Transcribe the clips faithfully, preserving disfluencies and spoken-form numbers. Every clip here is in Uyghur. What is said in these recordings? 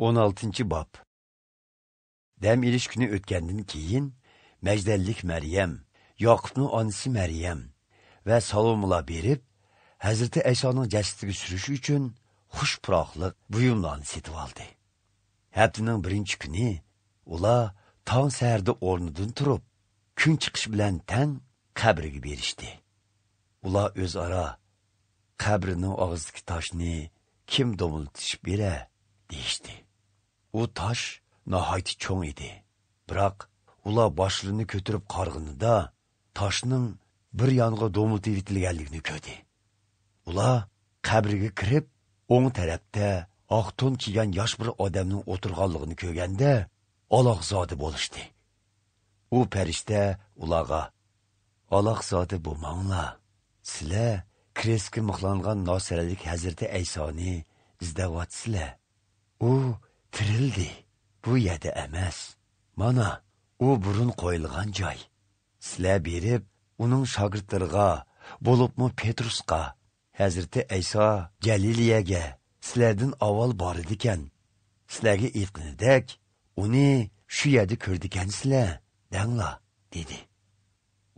ئون ئالتىنچى باب. دەم ئېلىش كۈنى ئۆتكەندىن كېيىن، مەجدەللىك مەريەم، ياقۇپنىڭ ئانىسى مەريەم ۋە سالومىلار بېرىپ، ھەزرىتى ئەيسانىڭ جەسىتىگە سۈرۈش ئۈچۈن خۇش پۇراقلىق بۇيۇملارنى سېتىۋالدى. ھەپتىنىڭ بىرىنچى كۈنى ئۇلار تاڭ سەھەردە ئورنىدىن تۇرۇپ، كۈن چىقىش بىلەن تەڭ قەبرىگە بېرىشتى. ئۇلار ئۆزئارا، «قەبرىنىڭ ئاغزىدىكى تاشنى كىم دومىلىتىشىپ بېرە؟» دېيىشتى. ئۇ تاش ناھايىتى چوڭ ئىدى. بىراق، ئۇلار باشلىرىنى كۆتۈرۈپ قارىغىنىدا، تاشنىڭ بىر يانغا دومىلىتىۋېتىلگەنلىكىنى كۆردى. ئۇلار قەبرىگە كىرىپ، ئوڭ تەرەپتە ئاق تون كىيگەن ياش بىر ئادەمنىڭ ئولتۇرغانلىقىنى كۆرگەندە، ئالاقزادە بولۇشتى. ئۇ پەرىشتە ئۇلارغا، «ئالاقزادە بولماڭلار. سىلەر كرېستكە مىخلانغان ناسىرەلىك ھەزرىتى ئەيسانى ئىزدەۋاتىسىلەر. ئۇ تىرىلدى. بۇ يەردە ئەمەس. مانا، ئۇ بۇرۇن قويۇلغان جاي. سىلەر بېرىپ، ئۇنىڭ شاگىرتلىرىغا، بولۇپمۇ پېترۇسقا، ھەزرىتى ئەيسا گەلىلىيەگە سىلەردىن ئاۋۋال بارىدىكەن. سىلەرگە ئېيتقىنىدەك، ئۇنى شۇ يەردە كۆرىدىكەنسىلەر، دەڭلار» دېدى.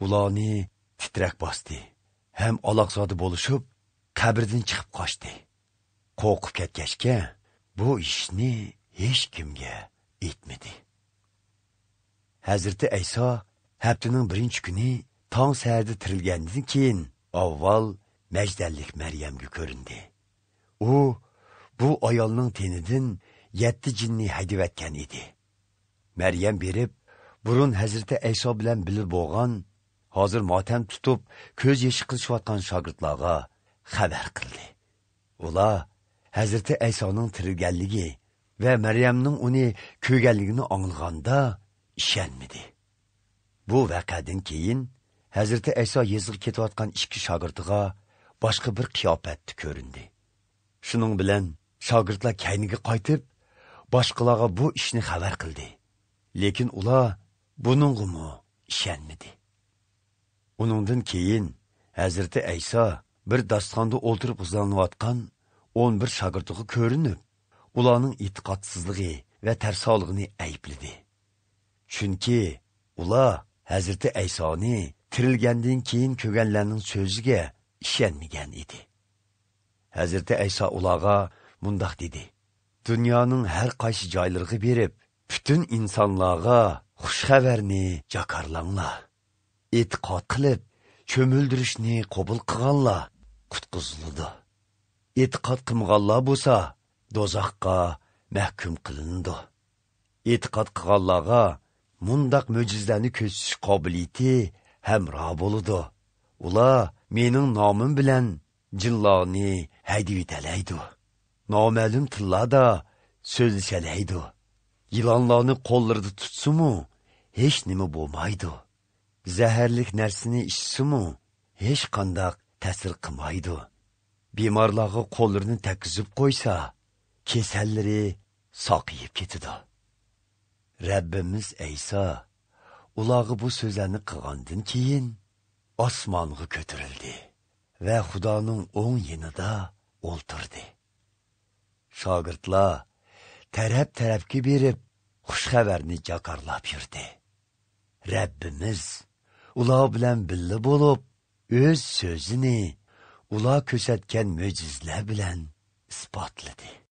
ئۇلارنى تىترەك باستى ھەم ئالاقزادە بولۇشۇپ، قەبرىدىن چىقىپ قاچتى. قورقۇپ كەتكەچكە، بۇ ئىشنى ھېچكىمگە ئېيتمىدى. ھەزرىتى ئەيسا ھەپتىنىڭ بىرىنچى كۈنى تاڭ سەھەردە تىرىلگەندىن كېيىن، ئاۋۋال مەجدەللىك مەريەمگە كۆرۈندى. ئۇ بۇ ئايالنىڭ تېنىدىن يەتتە جىننى ھەيدىۋەتكەن ئىدى. مەريەم بېرىپ، بۇرۇن ھەزرىتى ئەيسا بىلەن بىللە بولغان، ھازىر ماتەم تۇتۇپ، كۆز يېشى قىلىشىۋاتقان شاگىرتلارغا خەۋەر قىلدى. ئۇلار ھەزرىتى ئەيسانىڭ تىرىلگەنلىكى ۋە مەريەمنىڭ ئۇنى كۆرگەنلىكىنى ئاڭلىغاندا، ئىشەنمىدى. بۇ ۋەقەدىن كېيىن، ھەزرىتى ئەيسا يېزىغا كېتىۋاتقان ئىككى شاگىرتىغا باشقا بىر قىياپەتتە كۆرۈندى. شۇنىڭ بىلەن شاگىرتلار كەينىگە قايتىپ، باشقىلارغا بۇ ئىشنى خەۋەر قىلدى. لېكىن ئۇلار بۇنىڭغىمۇ ئىشەنمىدى. ئۇنىڭدىن كېيىن ھەزرىتى ئەيسا بىر داستىخاندا ئولتۇرۇپ غىزالىنىۋاتقان ئون بىر شاگىرتىغا كۆرۈنۈپ، ئۇلارنىڭ ئېتىقادسىزلىقى ۋە تەرسالىقىنى ئەيىبلىدى. چۈنكى ئۇلار ھەزرىتى ئەيسانى تىرىلگەندىن كېيىن كۆرگەنلەرنىڭ سۆزىگە ئىشەنمىگەن ئىدى. ھەزرىتى ئەيسا ئۇلارغا مۇنداق دېدى: «دۇنيانىڭ ھەر قايسى جايلىرىغا بېرىپ، پۈتۈن ئىنسانلارغا خۇش خەۋەرنى جاكارلاڭلار. ئېتىقاد قىلىپ، چۆمۈلدۈرۈشنى قوبۇل قىلغانلار قۇتقۇزۇلىدۇ. ئېتىقاد قىلمىغانلار بولسا، دوزاخقا مەھكۇم قىلىنىدۇ. ئېتىقاد قىلغانلارغا مۇنداق مۆجىزىلەرنى كۆرسىتىش قابىلىيىتى ھەمراھ بولىدۇ. ئۇلار مېنىڭ نامىم بىلەن جىنلارنى ھەيدىۋېتەلەيدۇ. نامەلۇم تىللاردا سۆزلىشەلەيدۇ. يىلانلارنى قوللىرىدا تۇتسىمۇ، ھېچ نېمە بولمايدۇ. زەھەرلىك نەرسىنى ئىچسىمۇ، ھېچقانداق تەسىر قىلمايدۇ. بىمارلارغا قوللىرىنى تەگكۈزۈپ قويسا، كېسەللىرى ساقىيىپ كېتىدۇ.» رەببىمىز ئەيسا ئۇلارغا بۇ سۆزلەرنى قىلغاندىن كېيىن، ئاسمانغا كۆتۈرۈلدى ۋە خۇدانىڭ ئوڭ يېنىدا ئولتۇردى. شاگىرتلار تەرەپ-تەرەپكە بېرىپ، خۇش خەۋەرنى جاكارلاپ يۈردى. رەببىمىز ئۇلار بىلەن بىللە بولۇپ، ئۆز سۆزىنى ئۇلار كۆرسەتكەن مۆجىزىلەر بىلەن ئىسپاتلىدى.